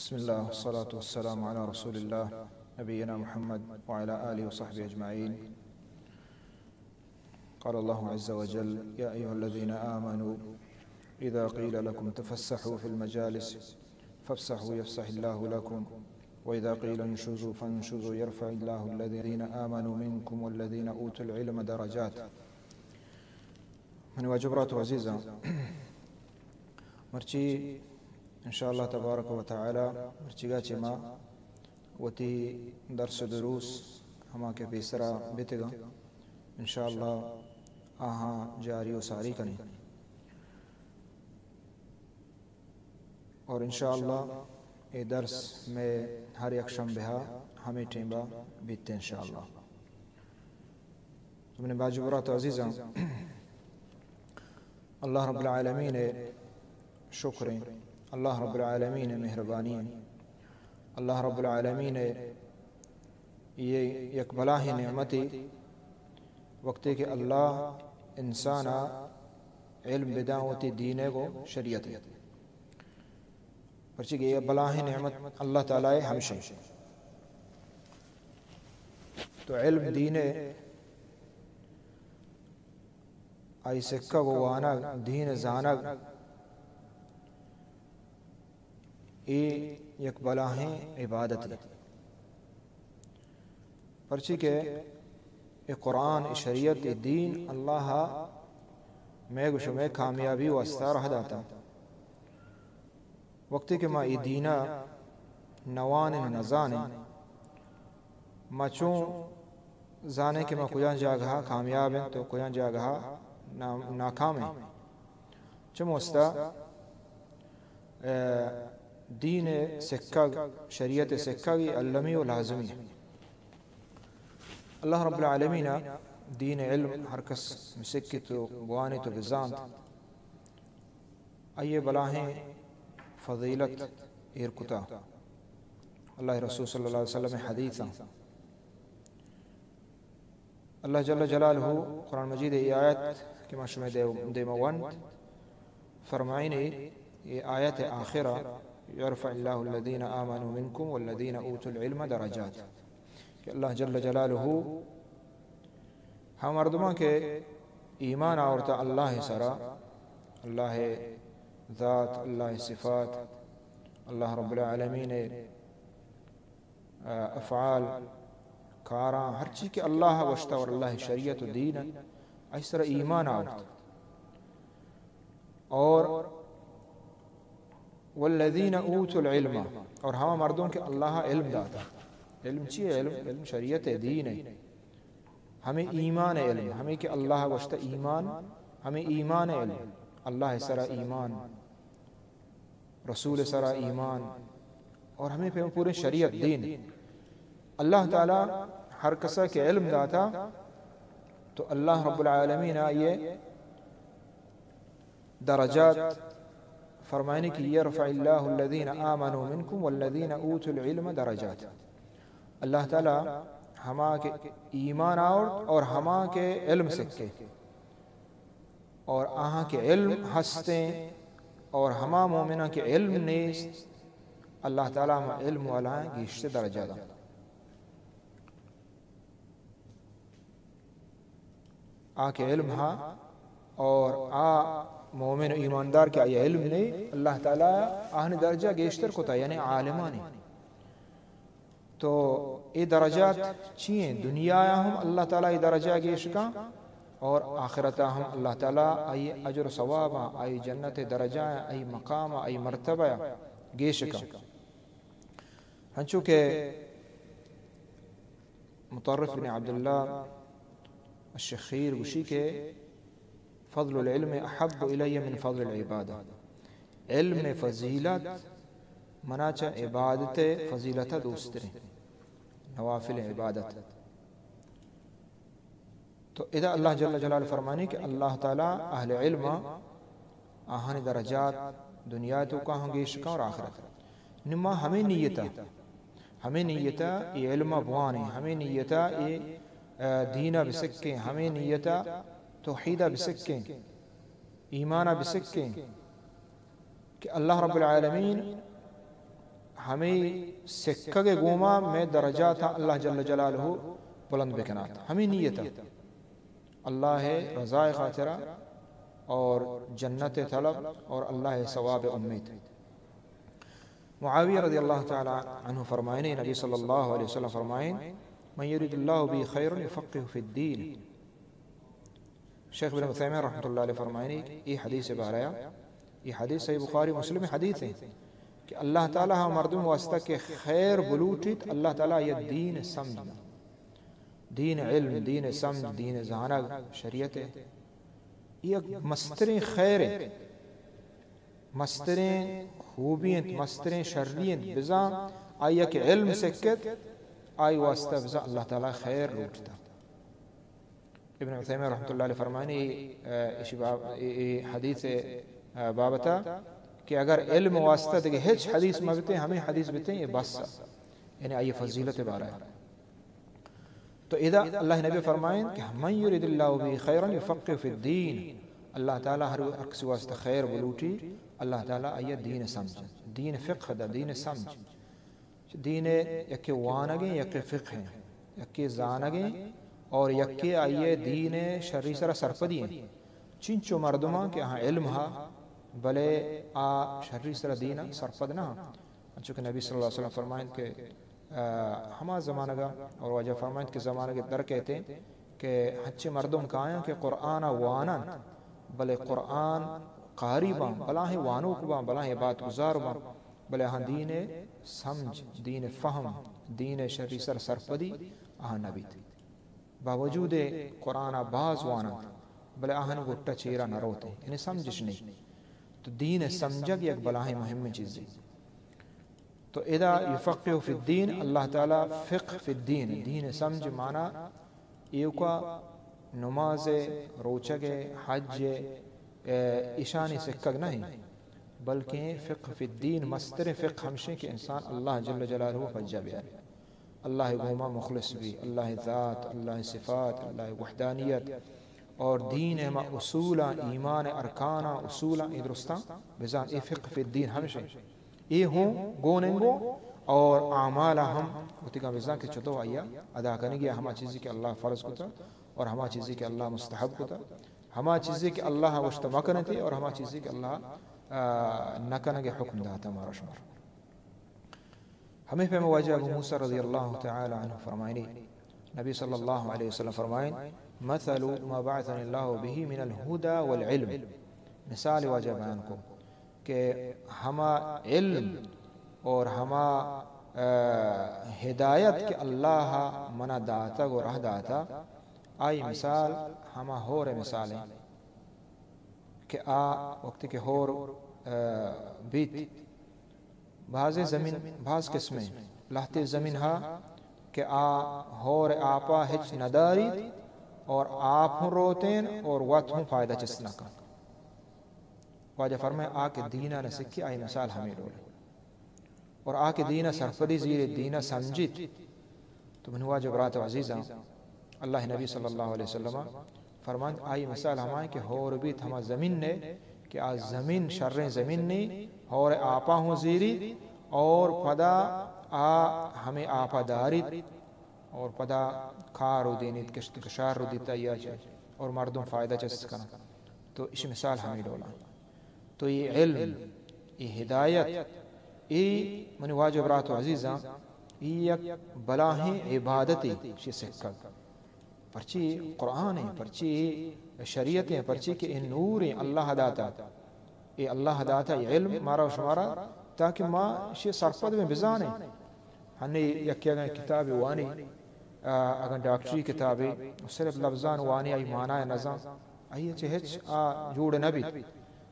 بسم الله والصلاة والسلام على رسول الله نبينا محمد وعلى آله وصحبه أجمعين. قال الله عز وجل: يا أيها الذين آمنوا إذا قيل لكم تفسحوا في المجالس فافسحوا يفسح الله لكم، وإذا قيل انشزوا فانشزوا يرفع الله الذين آمنوا منكم والذين أوتوا العلم درجات. منی واجہ برات و عزیزاں، مرچی انشاءاللہ تبارک و تعالی مرچیگا چہ ما وتی درس و دروس ہما کہ پیسرا بیتگاں، انشاءاللہ آہاں جاری و ساری کنیں۔ اور انشاءاللہ اے درس مئے ہر یک شنبہ ہمے ٹیمبا بیت انشاءاللہ۔ تو منی واجہ برات و عزیزاں، اللہ رب العالمین شکر ایں، اللہ رب العالمین مہربانی ایں، اللہ رب العالمین اے یک بلاہیں نعمتے، وقتے کہ اللہ انسانا علم بداں وتی دین ء گوں شریعت ء۔ پرچی کہ اے بلاہیں نعمت اللہ تعالی ء ہمشیں۔ تو علم دین ء آئی سکگ و وانگ، دین زانگ، اے یک بلاہیں عبادتے۔ پرچی کہ اے قرآن، اے شریعت، اے دین اللہ ء مئے گو شمئے کامیابی واسطہ راہ داتا۔ وقتی کہ ما اے دین ء نہ وانیں و نہ زانیں، ما چون زانیں کہ ما کجام جاگہ ء کامیاب ایں تو کجام جاگہ ء نا-، ناکام ایں؟ چم واسطہ، ء، دین ء سکگ، شریعت ء سکگ اے المی و لازمی۔ اللہ رب العالمین ء دین ء علم ہر کس بسکت و بوانت و بزانت، آئی ء بلاہیں فضیلت ایر کتا۔ اللہ رسول صلی اللہ علیہ وسلم ء حدیثاں اللہ جل جلالہ قرآن مجید ء اے آیت کہ ما شمئے دے-، دیما ونت فرمائنے، اے آیت ء آخرا: يرفع الله الذين آمنوا منكم والذين أوتوا العلم درجات، کہ اللہ جل جلالہ ہما مردماں کہ ایمان آورتا اللہ سرا، اللہ ذات، اللہ صفات، اللہ رب العالمین افعال، کاراں، ہرچی کہ اللہ گوشتا اور اللہ شریعت و دین، آئی سرا ایمان آورت۔ اور والذین اوتوا العلم، اور ہما مردم کہ اللہ علم داتا۔ علم چی ہے؟ علم، علم شریعت ہے، دین ہے۔ ہمیں ایمان علم، ہمیں کہ اللہ گوشتا ایمان، ہمیں ایمان علم، اللہ سرا ایمان، رسول سرا ایمان، اور ہمیں پہ پورے شریعت دین۔ اللہ تعالی ہر کسا کہ علم داتا تو اللہ رب العالمین آئیے درجات فرمائنے کہ يرفع الله الذين آمنوا منكم والذين أوتوا العلم درجات۔ اللہ تعالی ہما کہ ایمان آورت اور ہما کہ علم سکے، اور آہاں کہ علم ہستیں اور ہما مومناں کہ علم نیست، اللہ تعالی ہما علم والا گیشتر درجہ داں۔ آ کہ علم ہا اور آ مومن و ایماندار کہ آئی علم نے، اللہ تعالی آہانی درجہ گیشتر کتا، یعنی عالمانی۔ تو اے درجات چی ہیں؟ دنیا ہم اللہ تعالی اے درجہ گیش کن اور آخرت ہم اللہ تعالی آئی اجر و ثواب، آئی جنت درجہ، آئی مقام، آئی مرتبہ گیش کن۔ ہنچو کہ مطرف بن عبداللہ الشخیر گوشی کہ فضل العلم احب الی من فضل العبادہ، علم فضیلت منا چہ عبادت فضیلت دوستریں، نوافل عبادت۔ تو ادا اللہ جل جلالہ فرمانی کہ اللہ تعالی اہل علم آہانی درجات دنیا توکا ہم گیش کن اور آخرت۔ نما ہمیں نیتا، ہمیں نیتا اے علم بوانیں، ہمیں نیتا اے، آ، دینا بسکیں، ہمیں نیتا توحیدا بسکیں، ایمانا بسکیں کہ اللہ رب العالمین ہمے سکگ ءِ گوما مئے درجات اللہ جل جلالہ بلند بکنات۔ ہمے نیت ءَ اللہ ءِ رضا ءِ خاطرا اور جنت ءِ طلب اور اللہ ءِ ثواب ءِ امید۔ معاویہ رضی اللہ تعالی عنہ فرمائنے، نبی صلی اللہ علیہ وسلم فرمائن، من یرید اللہ به خیرا یفقهه فی الدین۔ شیخ ابن عثیمین رحمۃ اللہ علیہ فرمائنی، اے حدیث بارہ، اے حدیث صحیح بخاری مسلم حدیث ہے کہ اللہ تعالی ہا مردم واسطہ کہ خیر بلوٹیت، اللہ تعالی آئی دین سمجھ، دین علم، دین سمجھ، دین زانگ، شریعت ہے۔ یہ مستریں خیر ہے، مستریں خوبی انت، مستریں شری انت۔ بزاں آئی کہ علم سکت، آئی واسطہ بزاں اللہ تعالی خیر لوٹتا۔ ابن عثیمین رحمۃ اللہ علیہ فرمانی، اے، اشی باب-، اے، اے حدیث، اے، بابتا کہ اگر علم واسطہ دگہ ہچ حدیث مبتیں، ہمیں حدیث بتیں، یہ بس، یعنی آئی فضیلت بارہ۔ تو ادا اللہ نبی فرمائیں کہ من یرید اللہ به خیرا یفقهه فی الدین، اللہ تعالی ہر، ہر کسی واسطہ خیر بلوٹی، اللہ تعالی آئی دین سمجھ، دین فقہ دا، دین سمجھ۔ دین یکے وانگیں، یکے فقہ ہیں، یکے زانگیں اور یکے آئی دین شری سرا سرپدی ہیں۔ چنچو مردماں کہ آہاں علم ہا، بلے آ شری سرا دین سرپد نہ ہاں۔ انچو کہ نبی صلی اللہ علیہ وسلم فرمائند کہ، آ، ہما زمانگا اور واجہ فرمائند کہ زمانگے در کئیت کہ ہنچیں مردم کایاں کہ قرآن واننت، بلے قرآن قاری باں، بلاہیں وانوک باں، بلاہیں عبادت گزار باں، بلے آہاں دین سمجھ، دین فہم، دین شری سر سرپدی آہاں نبیت۔ باوجود قرآن باز واننت، بلے آہاں گٹا چیرا نہ روت، یعنی سمجھش نہیں۔ تو دین سمجھگ یک بلاہیں مہمیں چیزے۔ تو ادا یفقه فی الدین، اللہ تعالی فقہ فی الدین، دین سمجھ مانا ایوکا نماز، روچگ، حج، اے، اشانی سکگ نہیں، بلکہ فقہ فی الدین، مستر فقہ ہمشیں کہ انسان اللہ جل جلالہ پجا بیار، اللہ گوما مخلص بی، اللہ ذات، اللہ صفات، اللہ وحدانیت اور دین ہما اصولاں، ایمان ارکاناں، اصولاں، اے درستاں بزان، اے فقہ فی الدین ہمشیں۔ اے ہوں گون انگو اور اعمال ہم وتیگا بزان کہ چتو آیا ادا کنگی، ہما چیزی کہ اللہ فرض کتا اور ہما چیزی کہ اللہ مستحب کتا، ہما چیزی کہ اللہ گوشت مکنتی اور ہما چیزی کہ اللہ، آ، نکنگ حکم داتا مارا شمار۔ ہمیں پہ واجہ ابو موسیٰ رضی اللہ تعالی عنہ فرمائنی، نبی صلی اللہ علیہ وسلم فرمائن، مثل ما بعثنی اللہ به من الهدى والعلم، مثال واجہ بیان کو کہ ہما علم اور ہما، آ، ہدایت کہ اللہ منا داتا و راہ داتا، آئی مثال ہما ہور مثال ہیں کہ آ وقت کہ ہور، آ، بیت، بازیں زمین، باز قسمیں، لہتے زمین ہا کہ آ ہور آپا ہچ نداریت اور آپ ہوں روتین اور وت ہوں فائدہ چست نہ کن۔ واجہ فرمائے، آ کہ دینا نہ سکی، آئی مثال ہمیں ڈول۔ اور آ کہ دینا سرپدی زیریت، دینا سمجھیت، تو منی واجہ برات و عزیزاں، اللہ نبی صلی اللہ علیہ وسلم فرمانت، آئی مثال ہمائیں کہ ہور بیت ہما زمین نے کہ آ زمین شریں زمین نے، ہور آپا ہوں زیریت اور پدا آ ہمیں آپا داریت اور پدا کار و دینیت، کشت کشار رو دیتا یا چے اور مردم فائدہ چست کنا۔ تو اش مثال ہمیں ڈولا۔ تو اے علم، اے ہدایت، اے منی واجہ برات و عزیزاں، اے یک بلاہیں عبادتے شی سکگ۔ پرچی قرآن ہیں، پرچی شریعت ہیں، پرچی کہ اے نور ہیں اللہ داتا۔ اے اللہ داتا اے علم مارا و شمارا، تاکہ ما شی سرپد بیں بزانیں۔ ہنی یکی اگاں کتاب وانی، آ، اگاں ڈاکٹری کتابے، صرف لفظان وانی آئی معنی نزان، آئی چہ ہچ آ جوڑ نہ بیت۔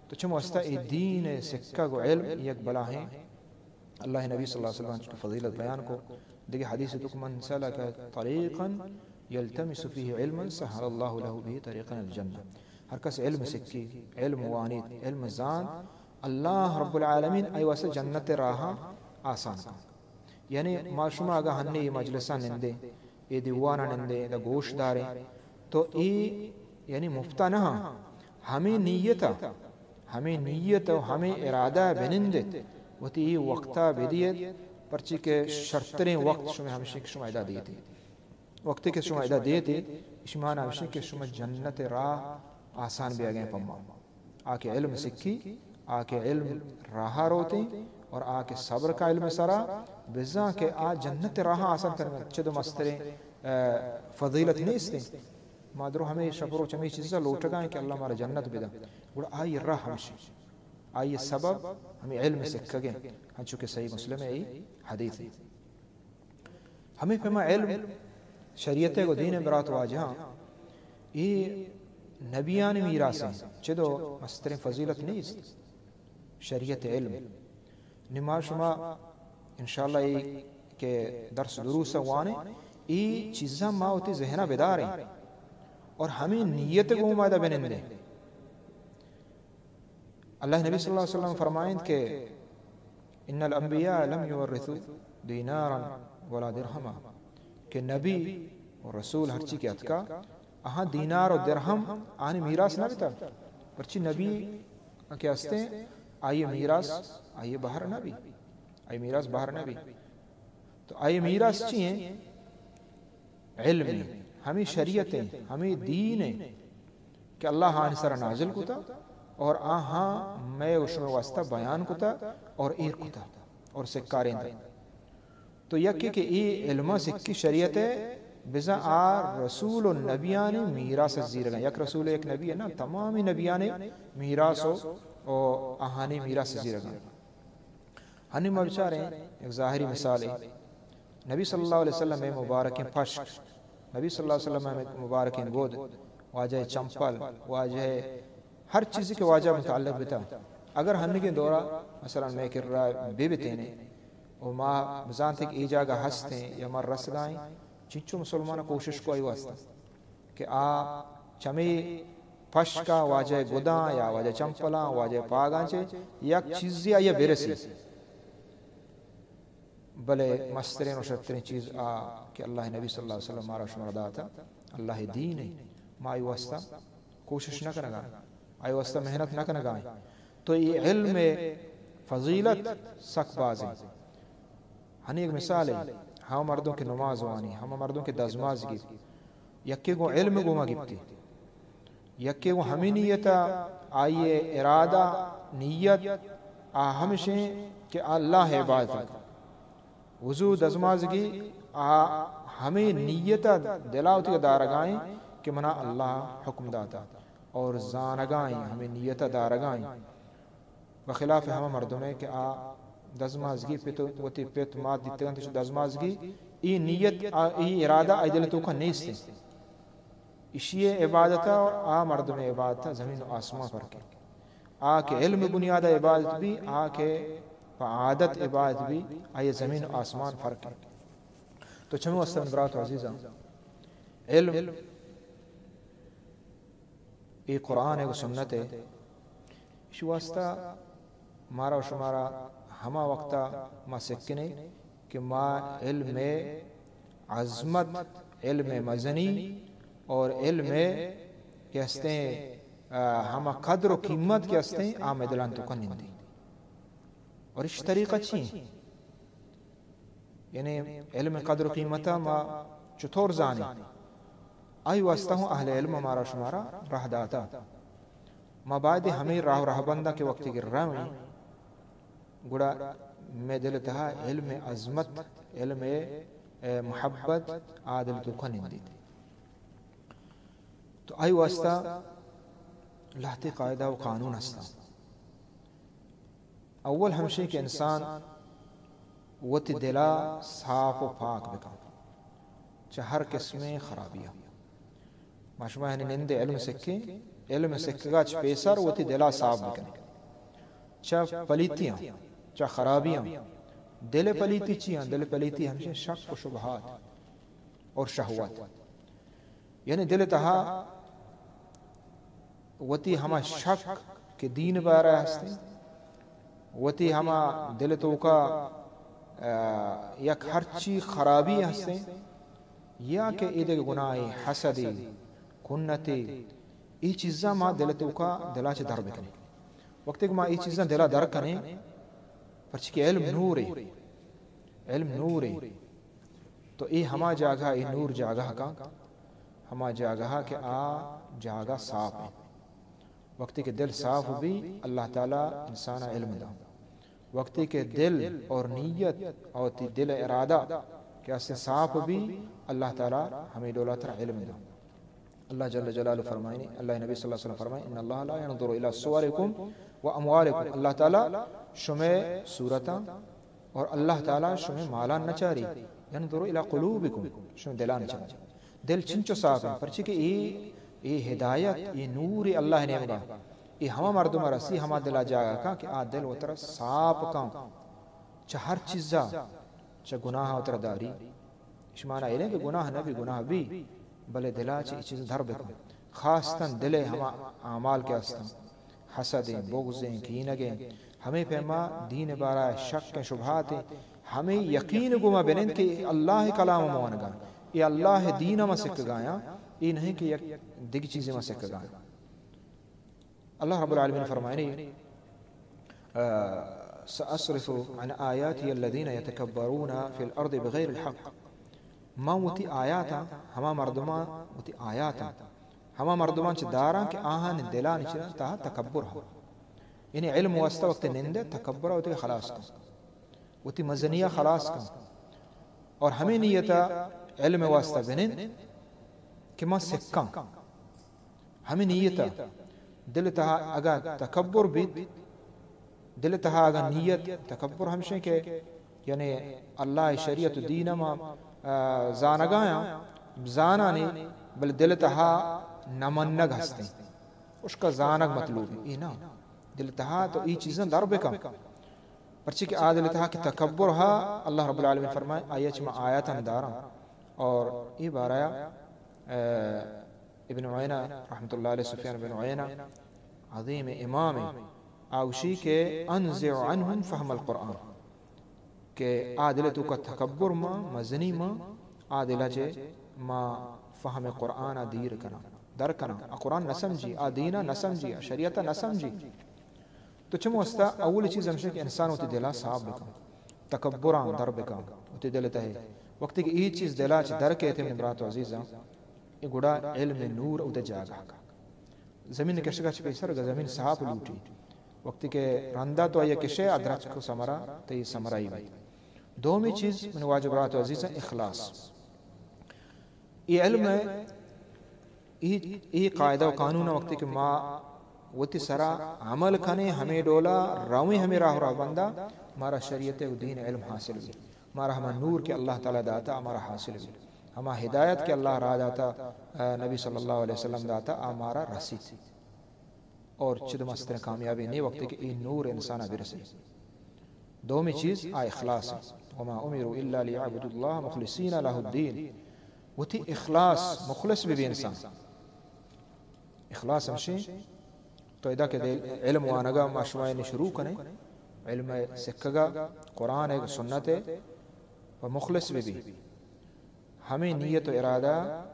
تو چم واسطہ اے دین سکگ و علم یک بلاہیں، اللہ نبی صلی اللہ علیہ وسلم چکہ فضیلت بیان کو، دیگہ حدیث تو من سلک طریقا یلتمس فیہ علما سہل اللہ لہ بہ طریقا الجنہ۔ ہر کس علم سکی، علم وانیت، علم زانت، اللہ رب العالمین آئی واسطہ جنت راہ آسان کن۔ یعنی ما شما اگاں ہنی اے مجلساں نندیں، اے دیواناں نندیں، ادا گوش داریں، تو اے یعنی مفتا نہ ہاں۔ ہمیں نیت ء، ہمیں نیت و ہمیں ارادہ بنندت، وتی اے وقتا بدیت، پرچی کہ شرتریں وقت شما ہمشی کہ شما ادا دیتے۔ وقتی کہ شما ادا دیتے، شما ہمشی کہ شما جنت راہ آسان بیاگیں پما۔ آ کہ علم سکی، آ کہ علم راہ روتے اور آ کہ صبر کا علم سرا، بزاں کہ آ جنت راہ آسان کرنے چد مستریں، اے، فضیلت نیستے۔ ما درو ہمیں شپ روچ ہمیں چیزا لوٹگائیں کہ اللہ مارا جنت بدا۔ گڑا آئی راہ ہمشی۔ آئی سبب ہمیں علم سکگیں، ہنچو کہ صحیح مسلم ہے ای حدیث ہے۔ ہمیں پیما علم شریعت کو دین برات واجہاں، ای نبیان میراث ہیں، چدو مستریں فضیلت نیست شریعت علم۔ نما شما انشاءاللہ ای کہ درس دروس وانے، ای چیزاں ما وتی ذہنہ بداریں اور ہمیں نیت گوں ما دا بنندیں۔ اللہ نبی صلی اللہ علیہ وسلم فرمائند کہ ان الانبیاء لم یورثوا دینارا ولا درہما، کہ نبی و رسول ہرچی کہ اتکا، آہاں دینار و درہم آنی میراث نہ بتا، پرچی نبی کہ ہستیں آئی میراث آئی بہر نہ بی، آئی میراث بہر نہ بی۔ تو آئی میراث چی ہیں؟ علم ہیں، ہمیں شریعت ہیں، ہمیں دین ہیں کہ اللہ آنی سر نازل کتا اور آہاں میں و شمے واسطہ بیان کتا اور ایر کتا اور سکاریندا۔ تو یکی کہ ای علم سکی شریعت ہے، بزاں آ رسول و نبیانی میراث زیرگا۔ یک رسول یک نبی ہے نا، تمامی نبیانی میراث و، و آہانی میراث زیرگا۔ ہنی ما بچاریں یک ظاہری مثالے۔ نبی صلی اللہ علیہ وسلم ءِ مبارکیں پشک، نبی صلی اللہ علیہ وسلم ءِ مبارکیں گد، واجہ چمپل، واجہ ہر چیزے کہ واجہ متعلق بتا، اگر ہنگیں دورا مثلاً مئے کرا بہ بتینے و ما بزانتے کہ اے جاگہ ہستیں یا ما رسگائیں، چنچو مسلمان کوشش کو آئی واسطہ کہ آ چمے پشکا واجہ گداں یا واجہ چمپلاں، واجہ پاگاں چے یک چیزے آئی برسی۔ بلے مسترین و شرترین چیز آ کہ اللہ نبی صلی اللہ علیہ وسلم مارا شمارا داتا، اللہ دین ہے، ما آئی واسطہ کوشش نہ کنگا، آئی واسطہ محنت نہ کنگا۔ تو یہ علم فضیلت سک بازیں۔ ہنی ایک مثال ہے، ہم مردوں کے نماز وانی، ہم مردوں کے دزماز گی، یکے گوں علم گوما گپتی، یکے گوں ہمے نیت ءَ، آئی ءِ ارادہ، نیت، آ ہمشیں کہ اللہ ءِ عبادت۔ وضو دزمازگی آ ہمے نیت ءَ دل ءَ وتی دارگائیں کہ منا اللہ حکم داتا اور زانگائیں ہمے نیت ءَ دارگائیں۔ بخلاف ہما مردمے کہ آ دزمازگی پت، وتی پت مات دیتگ انت، دزمازگی، ای نیت، آ، ای ارادہ آئی دل توکا نیست انت۔ اشی عبادت اور آ مردم عبادت زمین و آسمان فرق ہے۔ آ کہ علم بنیاد عبادت بھی، آ کہ پہ عادت عبادت بھی، آئی زمین و آسمان فرق ہے۔ تو چمے واسطہ من برات و عزیزاں، علم اے قرآن ءُ سنت ءَ، ایشی واسطہ مارا و شمارا ہما وقتا ما سکنے کہ ما علم عظمت، علم مزنی اور علم کہ ہستیں، آ، ہما قدر و قیمت کہ ہستیں، آ مئے دلان توکا نندی۔ اور ایشی طریقہ چی ہیں؟ یعنی علم قدر و قیمتا ما چطور زانیں؟ آئی واسطہ ہوں اہل علم مارا شمارا راہ داتا۔ ما باید ہمیں راہ و رہبندا کہ وقتی کہ رویں، گڑا مئے دل تہا علم عظمت، علم، اے، محبت، آ دل توکا نندیت۔ تو آئی واسطہ لہتے قاعدہ و قانون ہستاں۔ اول ہمشی کہ انسان وتی دلا صاف و پاک بکن چہ ہر قسمیں خرابیا۔ ما شما یعنی نندے علم سکیں، علم سکگا چہ پیسر وتی دلا صاف بکن چہ پلیتیاں، چہ خرابیاں۔ دل پلیتی چی ہیں؟ دل پلیتی ہمشی شک و شبہات اور شہوت۔ یعنی دل تہا وتی ہما شک کہ دین بارہ ہستیں، وتی ہما دل توکا، آ، یک ہرچی خرابی ہستیں، یا کہ ایدگہ گناہی، حسدی، کنتی، ای چیزاں ما دل توکا دلا چہ در بکنیں۔ وقتی کہ ما ای چیزاں دلا در کنیں، پرچہ کہ علم نورے، علم نورے۔ تو اے ہما جاگہ، اے نور جاگہ کن، ہما جاگہ کہ آ جاگہ صاف ہے۔ وقتی کہ دل صاف بھی، اللہ تعالی انسان علم دا۔ وقتی کہ دل اور نیت اور تی دل ارادہ کہ اسے صاف بھی، اللہ تعالی ہمیں ڈولا ترا علم دا۔ اللہ جل جلالہ فرمائنی، اللہ نبی صلی اللہ علیہ وسلم فرمائے، ان اللہ لا ينظر الى صورکم و اموالکم۔ اللہ تعالی شمے صورتاں اور اللہ تعالی شمے مالان نچاری، ينظر الى قلوبکم، شمے دلان چاری۔ دل چنچو صاف ہیں، پرچہ کہ اے، اے ہدایت، اے نور اللہ نیمگا، اے ہما مردم رسی، ہما دلا جاگا کن کہ آ دل وترا صاف کن چہ ہر چیزا، چہ گناہ وترا داری۔ اش معنی اے نہ کہ گناہ نہ بی، گناہ بی، بلے دلا چہ اے چیز در بکن۔ خاصتاً دل ہما اعمال کہ ہستن، حسد ہیں، بغض ہیں، کینگ ہیں، ہمیں پیما دین بارا شک ہیں، شبہات ہیں، ہمیں یقین گوما بنند کہ اللہ کلام موانگا، اے اللہ دین ما سکگایاں، اے نہیں کہ یک دگی چیزیں ما سکگایاں۔ اللہ رب العالمین فرمائنی، آ، سأصرف عن آياتي الذين يتكبرون في الأرض بغير الحق۔ من وتی آیاتاں، ہما مردمان وتی آیاتاں، ہما مردمان چہ داراں کہ آہان دلانی چیزاں تہا تکبر ہا۔ یعنی علم واسطہ وقت نندے تکبر وتی خلاص کن، وتی مزنیہ خلاص کن، اور ہمیں نیتا علم واسطہ بنند کہ ما سکاں۔ ہمے نیت ء دل تہا اگاں تکبر بیت، دل تہا اگاں نیت تکبر ہمشیں کہ یعنی اللہ شریعت و دین ما، آ، زانگایاں، زانانی، بل دل تہا نمنگ ہستیں۔ اشکا زانگ مطلوب ہے۔ ای نا، دل تہا تو ای چیزاں در بکن۔ پرچی کہ آ دل تہا کہ تکبر ہا، اللہ رب العالمین فرمائے، آیا چہ ما آیاتاں داراں۔ اور ای بارہ، آ، ابن عیینہ رحمۃ اللہ علیہ، سفیان بن عیینہ عظیم امام آوشی کہ انزع عنہم فہم القرآن، کہ آ دل توکا تکبر ما، مزنی ما، آ دلا چہ ما فہم قرآن دیر کناں، در کناں۔ آ قرآن نہ سمجھی، آ دین نہ سمجھی، آ شریعت نہ سمجھی۔ تو چمو واسطہ اولی چیز ہمشہ کہ انسان وتی دلا صاف بکن، تکبراں در بکن وتی دل تہے۔ وقتی کہ ای چیز دلا چہ در کیت، من برات و عزیزاں، ای گڑا علم نور اودا جاگہ۔ زمین کشگا چہ پیسر گا زمین صاف لوٹی۔ وقتی کہ رندا تو آئی کشے، ادرچ کو ثمرہ، تئی ثمرہ ای بیت۔ دومی چیز من واجب برات و عزیزاں، اخلاص۔ ای علم ء ای، ای قاعدہ و قانون ء وقتی کہ ما وتی سرا عمل کنیں، ہمے ڈولا رویں، ہمے راہ و رہبندا، مارا شریعت و دین علم حاصل بی، مارا ہما نور کہ اللہ تعالی داتا، مارا حاصل بی، ہما ہدایت کہ اللہ را داتا، آ، نبی صلی اللہ علیہ وسلم داتا، آ مارا رسیت۔ اور چد مستر کامیابی نے وقتی کہ ای نور انسانا برسے۔ دومی چیز آ اخلاص ہے۔ وما امروا الا لیعبدوا اللہ مخلصین لہ الدین۔ وتی اخلاص، مخلص بی بی انسان۔ اخلاص ہمشی تو ادا کہ دل علم وانگا ما شما یعنی شروع کنے، علم سکگا، قرآن ہے، سنت ہے، و مخلص بی بی۔ ہمے نیت و ارادہ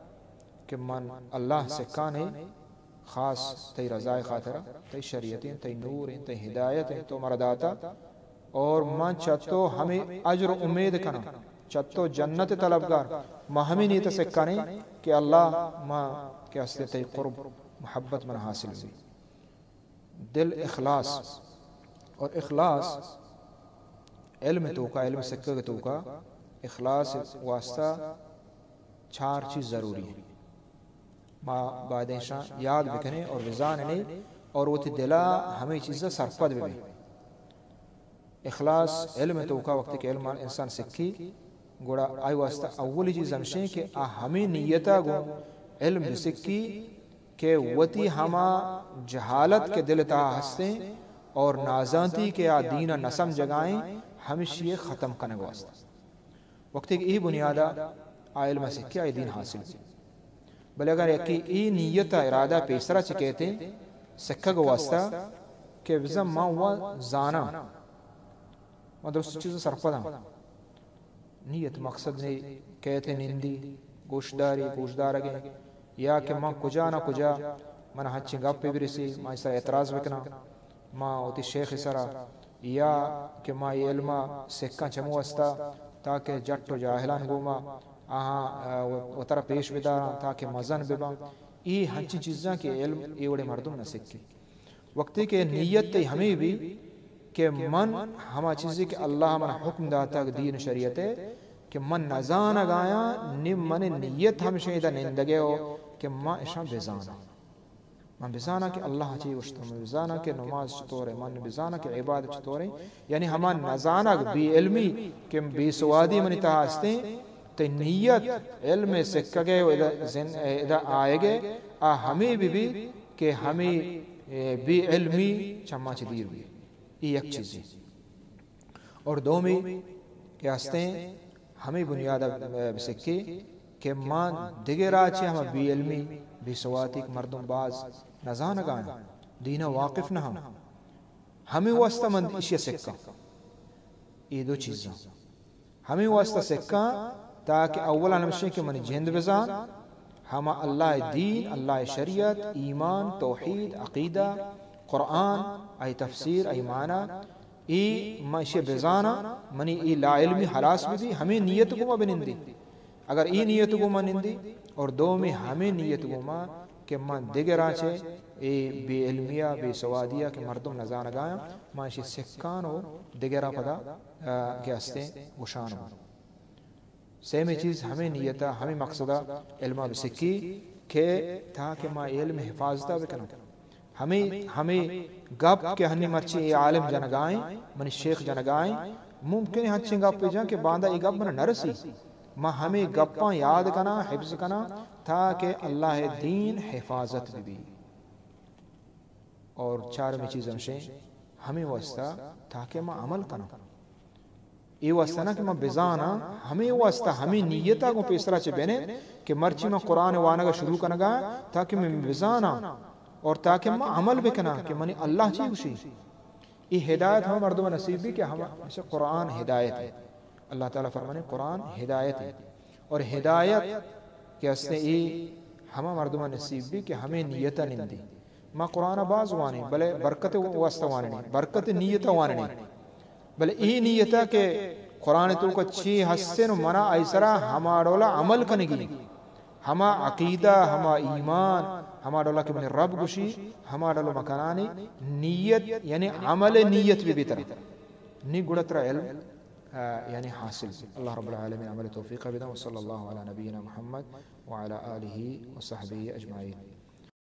کہ من اللہ سکانے خاص تئی رضائے خاطرا، تئی شریعتیں، تئی نوریں، تئی ہدایتیں، تو مرا داتا، اور من چہ تو ہمے اجر امید کناں، چہ تو جنت طلبگار، ما ہمے نیت سکانے کہ اللہ ما کہ ہستے تئی قرب محبت من حاصل بی۔ دل اخلاص، اور اخلاص علم توکا، علم سکگ توکا اخلاص واسطہ چار چیز ضروری ہیں۔ ما باید ایشاں یاد بکنیں اور بزانیں اور وتی دلا ہمیں چیزا سرپد ببیں۔ اخلاص علم توکا وقتی کہ علم انسان سکی، گڑا آئی واسطہ اولی چیز ہمشیں کہ آ ہمیں نیتا گوں علم بسکی کہ وتی ہما جہالت کے دل تہا ہستیں اور نازانتی کہ آ دین نہ سمجھگائیں، ہمشی ختم کنگ واسطہ۔ وقتی کہ ای بنیادا آ علم سکی، آئی دین حاصل بی۔ بلے اگر یکی ای نیت ارادہ پیسرا چکیتے سکگ واسطہ کہ بزن ما و زاناں، ما درست چیز سرپداں، نیت مقصد نے کہتے نندی، گوشداری، گوشدارگیں، یا کہ من کجا نہ کجا من ہنچیں گپے برسی، ما اس سرا اعتراض بکناں، ما وتی شیخ سرا، یا کہ ما اے علم سکاں چمو واسطہ تاکہ جٹ و جاہلان گوما آہاں، آ، و-، وترا پیش بداراں تاکہ مزن بباں۔ ای ہنچیں چیزاں کہ علم ای وڑے مردم نہ سکے۔ وقتی کہ نیت تئی ہمے بی کہ من ہما چیزے کہ اللہ من حکم داتگ دین شریعت ء کہ من نزانگ آیاں، نی من نیت ہمشیں ادا نندگے ہو کہ من اشاں بزاناں۔ من بزاناں کہ اللہ چی گوشت، من بزاناں کہ نماز چطورے، من بزاناں کہ عبادت چطورے۔ یعنی ہما نزانگ، بے علمی کہ بے سوادی منی تہا ہستیں، تئی نیت علم سکگے و ادا زن-، ادا آئیگے، آ ہمے بہ بی کہ ہمے، اے، بے علمی چہ ما چہ دیر بی۔ ای یک چیزے۔ اور دومی کہ ہستیں، ہمے بنیاد ء بسکے کہ ما دگہ راہ چہ ہما بے علمی، بے سوادی کہ مردم باز نزانگا انت، دین ء واقف نہ انت۔ ہمے واسطہ من ایشی ء سکاں۔ اے دو چیزاں۔ ہمے واسطہ سکاں تاکہ اولاً ہمشیں کہ منی جند بزان، ہما اللہ ء دین، اللہ ء شریعت، ایمان، توحید، عقیدہ، قرآن، آئی تفسیر، آئی معنی، ای من ایشی بزاناں، منی ای لا علمی ہلاس ببی، ہمے نیت گوما بنندی۔ اگر ای نیت گوما نندی اور دومی ہمے نیت گوما کہ من دگراں چہ ای بے علمیا، بے سوادیا کہ مردم نزانگایاں، من ایشی سکان و دگرا پدا، آ، کہ ہستیں گوشان بو۔ سیمی چیز ہمے نیتا، ہمے مقصدا علما بسکی کہ تاکہ ما علم حفاظتا بکناں۔ ہمے، ہمے گپ کہ ہنی مرچی اے عالم جنگائیں، منی شیخ جنگائیں، ممکن ہے ہنچیں گپ جاں کہ باندا اے گپ من نرسی۔ ما ہمے گپاں یاد کناں، حفظ کناں، تاکہ اللہ دین حفاظت ببی۔ اور چارمی چیز ہمشیں، ہمے واسطہ تاکہ ما عمل کناں۔ اے واسطہ نہ کہ ما بزاناں، ہمے واسطہ، ہمے نیتا گوں پیسرا چہ بنے کہ مرچی ما قرآن وانگا شروع کنگا تاکہ من بزاناں اور تاکہ ما عمل بکناں کہ منی اللہ چی گوشی۔ اے ہدایت ہما مردم نصیب بی کہ ہما، مثل قرآن ہدایت ہے۔ اللہ تعالی فرمانے قرآن ہدایت ہے۔ اور ہدایت کہ ہستیں اے ہما مردم نصیب بی کہ ہمے نیتا نندی۔ ما قرآن باز وانیں، بلے برکت واسطہ وانیں، برکت نیتا وانیں۔ بلے اے نیتا کہ قرآن توکا چی ہستیں و منا آئی سرا ہما ڈولا عمل کنگی۔ ہما عقیدہ، ہما ایمان، ہما ڈولا کہ منی رب گوشی، ہما ڈولا مکنانی نیت، یعنی عمل نیت بی بی ترا۔ نی گڑا ترا علم، آ، یعنی حاصل۔ اللہ رب العالمین عمل توفیق بدن۔ وصلی اللہ علی نبینا محمد وعلی آلہ وصحبہ اجمعین۔